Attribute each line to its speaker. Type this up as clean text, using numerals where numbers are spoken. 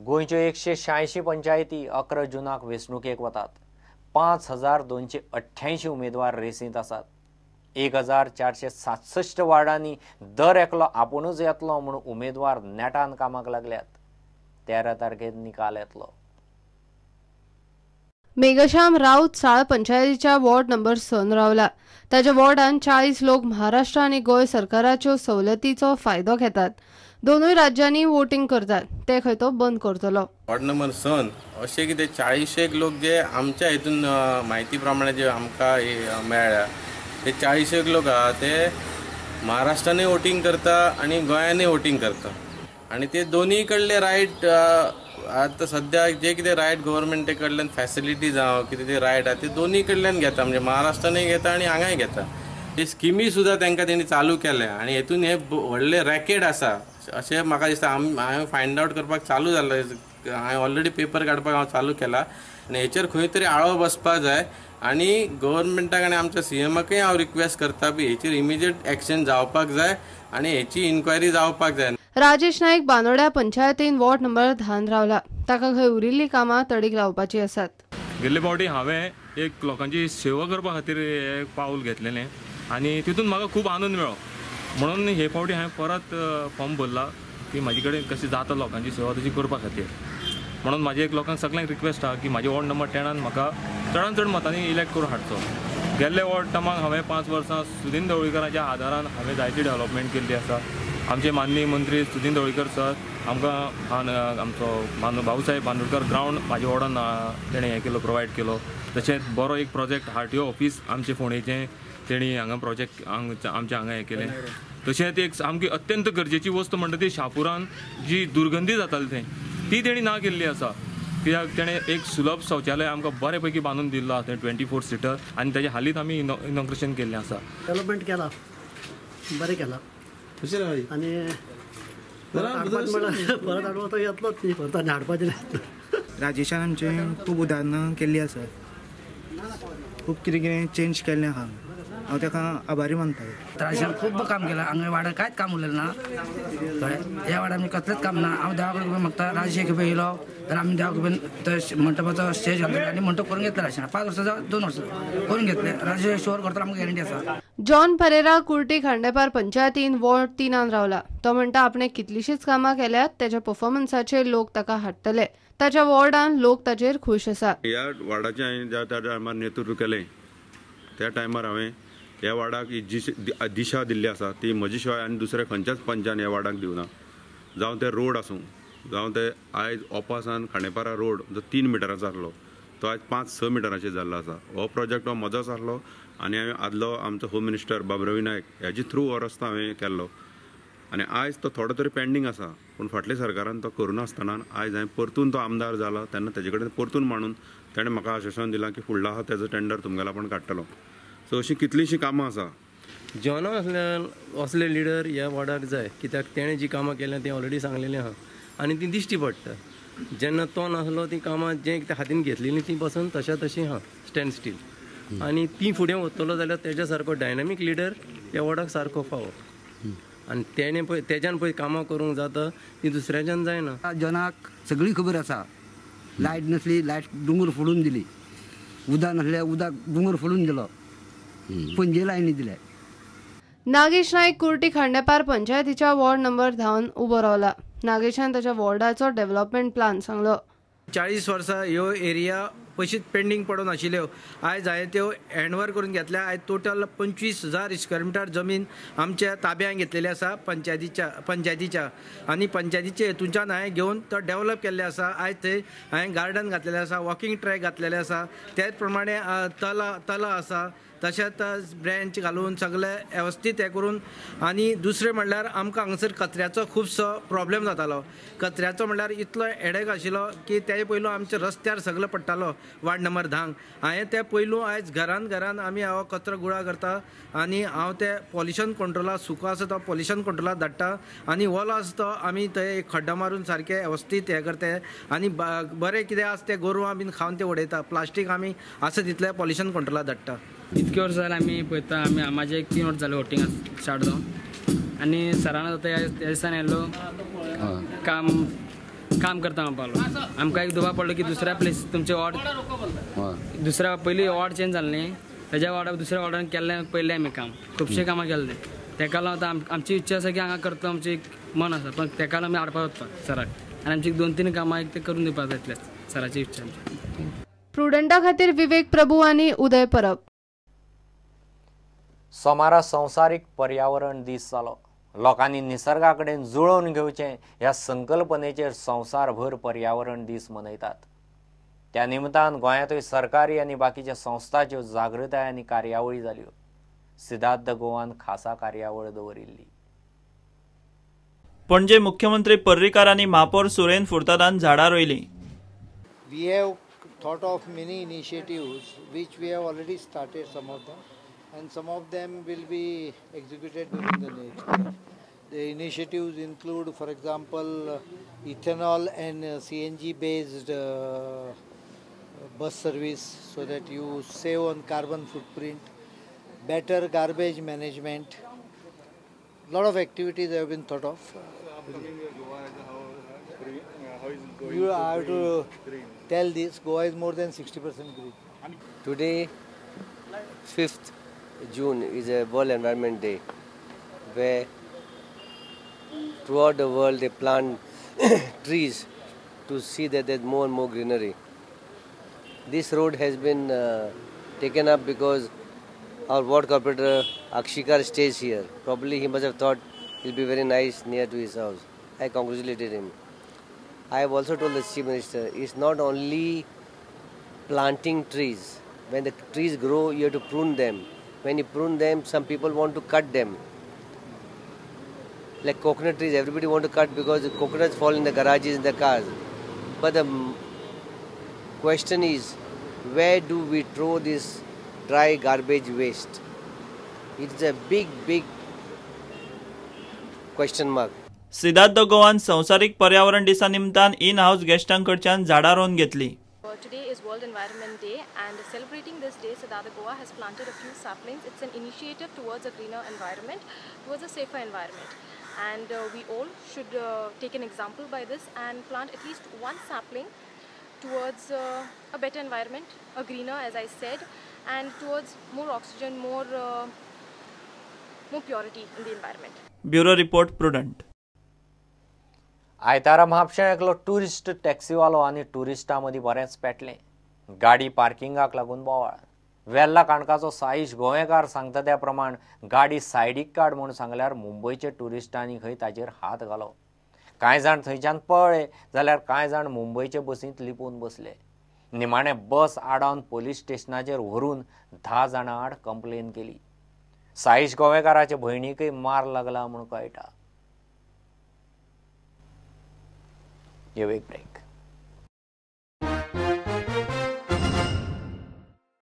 Speaker 1: गोंयच्यो 186 पंचायती 11 जूनाक वेंचणुकेक वतात. 5288 उमेदवार रेसींत आसात. 1467 वार्डांनी दर एकलो आपुणूच येतलो म्हूण उमेदवार नेटान कामाक लागल्यात. 13 तारखेर निकाल येतलो.
Speaker 2: मेघश्याम राऊत साळ पंचायतीच्या वॉर्ड नंबर 6 रावला. ताच्या वॉर्डान 40 लोक महाराष्ट्र आनी गोंय सरकाराच्यो सवलतीचो फायदो घेतात. दोनूय राज्यांनी वोटिंग करतात ते खंय तो बंद करतलो.
Speaker 3: वॉर्ड नंबर 6 अशे कितें 40 लोक जे आमच्या हितून म्हायती प्रमाणे जे आमकां मेळ्ळ्या ते 40 लोक आहा ते महाराष्ट्रानूय वोटींग करता आनी गोंयानूय वोटींग करता आनी ते दोनूय कडले रायट आतां सद्याक जे कितें रायट गव्हर्मेंटे कडल्यान फॅसिलिटी जावं कितें ते रायट आहा ते दोनूय कडल्यान घेता, म्हणजे महाराष्ट्रानूय घेता आनी हांगाय घेता. हे स्किमी सुद्दां तांकां तेणी चालू केल्या आनी हेतून हे व्हडले रॅकेट आसा अशें म्हाका दिसता. हांवें फायंड आवट करपाक चालू जालें, हांवें ऑलरेडी पेपर काडपाक हांव चालू केला आनी हेचेर खंय तरी आळो बसपाक जाय आनी गव्हर्मेंटाक आनी आमच्या सीएमाकय हांव रिक्वेस्ट करता की हेचेर इमिजिएट एक्शन जावपाक जाय आनी हेची इन्क्वायरी जावपाक जाय.
Speaker 2: राजेश नाईक बानोड्या पंचायतीन वॉर्ड नंबर 10 रावला. ताका खंय उरिल्ली कामां तडीक लावपाची आसात.
Speaker 4: गेल्ले फावटी हांवें एक लोकांची सेवा करपा खातीर हें पावल घेतलेलें आनी तितून म्हाका खूब आनंद मेळ्ळो, म्हणून हे फावटी हांवें परत फॉर्म भरला की म्हाजे कडेन कशें जाता लोकांची सेवा तशी करपा खातीर. म्हणून म्हाजे एक लोकांक सगळ्यांक रिक्वेस्ट आहा की म्हाजे वॉर्ड नंबर 10 म्हाका चडान चड मतांनी इलेक्ट करून हाडचो. गेल्ले वॉर्ड टर्माक हांवें 5 वर्सां सुदीन ढवळीकराच्या आदारान हांवें जायती डेव्हलपमेंट केल्ली आसा. आमचे माननीय मंत्री सुदीन ढवळीकर सर आमकां आमचो भाऊसाहेब बांदोडकर ग्रावंड म्हाज्या वॉर्डान तेणें हें केलो, प्रोवायड केलो. तशेंच बरो एक प्रोजेक्ट आरटीओ ऑफीस आमचे फोंडेचें तेणी हांगा प्रोजेक्ट आमच्या हांगा हें केलें. तशेंच एक सामकी अत्यंत गरजेची वस्तू म्हणटा ती शापुरान जी दुर्गंधी जाताली थंय ती तेणी ना केल्ली आसा. कित्याक तेणें एक सुलभ शौचालय आमकां बरे पैकी बांदून दिल्लो आसा, 24 सिटर, आनी तेजे हालींच आमी इनॉग्रेशन केल्लें आसा.
Speaker 5: डेव्हलपमेंट केला, बरें केलां आनी परत हाडपाक येतलोच न्ही, परत आनी हाडपाचें.
Speaker 6: राजेशान आमचें खूब उदाहरणां केल्लीं आसात, खूब कितें कितें चेंज केल्लें आहा, हांव ताका आभारी मानता.
Speaker 7: राजेशान खूब काम केलां, हांगा वाड्यार कांयच काम उरलें ना, कळ्ळें? ह्या वाड्यार आमी कसलेंच काम ना. हांव देवा कडेन मागता राजेश एक येयलो जाल्यार आमी देवा कडेन मंटपाचो स्टेज घातलो आनी मंटप करून घेतला. राजेशान 5 वर्सां जावं 2 वर्सां करून घेतले. राजेश शुअर करता, आमकां गॅरंटी आसा.
Speaker 2: जॉन परेरा कुर्टी खांडेपार पंचायतीन वॉर्ड 3 रावला. तो म्हणटा आपणे कितलीशीच कामां केल्यात, तेच्या परफॉर्मन्साचेर लोक ताका हाडटले. ताच्या वॉर्डान लोक ताचेर खूश आसा.
Speaker 8: ह्या वॉर्डाचें हांवें ज्या त्या टायमार नेतृत्व केलें त्या टायमार हांवें ह्या वार्डाक जी दिशा दिल्ली आसा ती म्हजे शिवाय आनी दुसऱ्या खंयच्याच पंचान ह्या वार्डाक दिवना. जावं ते रोड आसूं, जावं ते आयज ओपासान खांडेपारा रोड जो 3 मिटराचो आसलो तो आयज 5-6 मिटराचेर जाल्लो आसा. हो प्रोजेक्ट हो म्हजोच आसलो आनी हांवें आदलो आमचो होम मिनिस्टर बाब रवी नायक ह्याचे थ्रू हो रस्तो हांवें केल्लो आनी आयज तो थोडो तरी पेंडींग आसा, पूण फाटल्या सरकारान तो करुनासतना आयज हांवें परतून तो आमदार जाला तेन्ना तेजे कडेन परतून मांडून तेणें म्हाका आश्वासन दिलां की फुडलो आहा तेजो टेंडर तुमगेलो आपूण काडटलो. सो अशीं कितलींशीं कामां आसा.
Speaker 9: जॉना असल्यान असले लिडर ह्या वॉर्डाक जाय, कित्याक तेणें जी कामां केल्या तीं ऑलरेडी सांगलेलीं आहा आनी तीं दिश्टी पडटा. जेन्ना तो नासलो तीं कामां जें कितें हातीन घेतलेलीं तीं पसून तशा तशीं आहा, स्टँड स्टील, आनी तीं फुडें वतलो जाल्यार तेज्या सारको डायनामीक लिडर ह्या वॉर्डाक सारको फावो आनी तेणें पळय तेज्यान पळय कामां करूंक जाता ती दुसऱ्याच्यान जायना.
Speaker 10: जॉनाक सगळी खबर आसा. लायट नासली, लायट दोंगर फोडून दिली, उदक नासलें, उदक दोंगर फोडून दिलो, पणजे लायनी दिले.
Speaker 2: नागेश नाईक कुर्टी खांडेपार पंचायतीच्या वॉर्ड नंबर 10 उबो रावला. नागेशान ताच्या वॉर्डाचो डेव्हलपमेंट प्लान सांगलो.
Speaker 11: 40 वर्सां ह्यो एरिया पयशींच पेंडींग पडून आशिल्ल्यो, आयज हांवें त्यो हँडओवर करून घेतल्या. आयज टोटल 25,000 स्क्वेअर मिटर जमीन आमच्या ताब्यांत घेतलेली आसा पंचायतीच्या आनी पंचायतीच्या हेतूच्यान हांवें घेवन तो डेव्हलप केल्ले आसा. आयज थंय हांवें गार्डन घातलेलें आसा, वॉकिंग ट्रॅक घातलेले आसा, त्याच प्रमाणे तला आसा, तशेंच ब्रेंच घालून सगळे वेवस्थीत हें करून. आनी दुसरें म्हणल्यार आमकां हांगासर कचऱ्याचो खुबसो प्रॉब्लेम जातालो. कचऱ्याचो म्हणल्यार इतलो हेडेक आशिल्लो की तेजे पयलू आमच्या रस्त्यार सगळो पडटालो वार्ड नंबर 10. हांवें ते पयलू आयज घरान घरान आमी हांव कचरो गोळा करता आनी हांव ते पॉल्युशन कंट्रोला सुको आसा तो पॉल्युशन कंट्रोला धाडटा आनी ओलो आसा तो आमी थंय एक खड्डो मारून सारकें वेवस्थीत हें करता आनी बरें कितें आसा तें गोरवां बीन खावन तें उडयता. प्लास्टीक आमी आसा तितलें पॉल्युशन कंट्रोला धाडटा.
Speaker 12: इतके वर्सां जालें आमी पळयता, आमी म्हाजें एक 3 वर्स जालें वोटिंग स्टार्ट जावन आनी सरान आतां ह्या दिसान आयलो काम काम करता म्हणपाक. आमकां एक दुबाव पडलो की दुसऱ्या प्लेस तुमचे वॉर्ड दुसऱ्या पयलीं वॉर्ड चेंज जालें न्ही, तेज्या वॉर्डार दुसऱ्या वॉर्डान केल्लें पयलें आमी काम, खुबशें कामां केल्लें. तेका लागून आतां आमची इच्छा आसा की हांगा करता, आमची एक मन आसा, पण तेका लागून आमी हाडपाक वचपाक सराक आनी आमची 2-3 कामां एक ते करून दिवपाक जाय सराची इच्छा आमची.
Speaker 2: प्रुडंटा खातीर विवेक प्रभू आनी उदय परब.
Speaker 1: सोमारा संवसारीक पर्यावरण दीस जालो. लोकांनी निसर्गा कडेन जुळोवन घेवचें ह्या संकल्पनेचेर संवसारभर पर्यावरण दीस मनयतात. त्या निमतान गोंयांतूय सरकारी आनी बाकीच्या संस्थाच्यो जागृताय आनी कार्यावळी जाल्यो. सिद्धार्थ गोवान खासा कार्यावळ दवरिल्ली.
Speaker 13: पणजे मुख्यमंत्री पर्रीकार आनी महापौर सुरेन फुर्तादान झाडां रोयलीं.
Speaker 14: We have thought of many initiatives which we have already started, some of them, and some of them will be executed during the next year. The initiatives include, for example, ethanol and CNG based bus service so that you save on carbon footprint, better garbage management. Lot of activities have been thought of. You have to tell this, Goa is more than 60% green.
Speaker 15: Today, 5th June is a World Environment Day, where throughout the world they plant trees to see that there's more and more greenery. This road has been taken up because our ward corporator Akshikar stays here. Probably he must have thought it'll be very nice near to his house. I congratulated him. I have also told the Chief Minister, it's not only planting trees. When the trees grow, you have to prune them. When you prune them, some people want to cut them. Like coconut trees, everybody want to cut because the coconuts fall in the garages, in the cars. But the question is, where do we throw this dry garbage waste? It's a big, big question mark.
Speaker 13: Siddharth Goan संवसारीक पर्यावरण दिसा निमतान in house गेस्टांकडच्यान झाडां रोवन घेतली.
Speaker 16: Today is World Environment Day, and celebrating this day, Siddharth Goa has planted a few saplings. It's an initiative towards a greener environment, towards a safer environment. And we all should take an example by this and plant at least one sapling towards a better environment, a greener, as I said, and towards more oxygen, more purity in the environment.
Speaker 13: Bureau Report, Prudent.
Speaker 1: आयतारा म्हापशें एकलो tourist टॅक्सीवालो आनी टुरिस्टां मदीं बरेंच पेटलें. गाडी पार्किंगाक लागून बोवाळ. वेल्ला काणकाचो साईश गोवेकार सांगता त्या प्रमाण गाडी सायडीक काड म्हूण सांगल्यार मुंबयचे टुरिस्टांनी खंय ताचेर हात घालो. कांय जाण थंयच्यान पळ्ळे जाल्यार कांय जाण मुंबयचे बसींत लिपून बसले. निमाणे बस आडावन पोलीस स्टेशनाचेर व्हरून 10 जाणां आड कंप्लेन केली. साईश गोवेकाराचे भयणीकय मार लागला म्हूण कळटा. एक ब्रेक.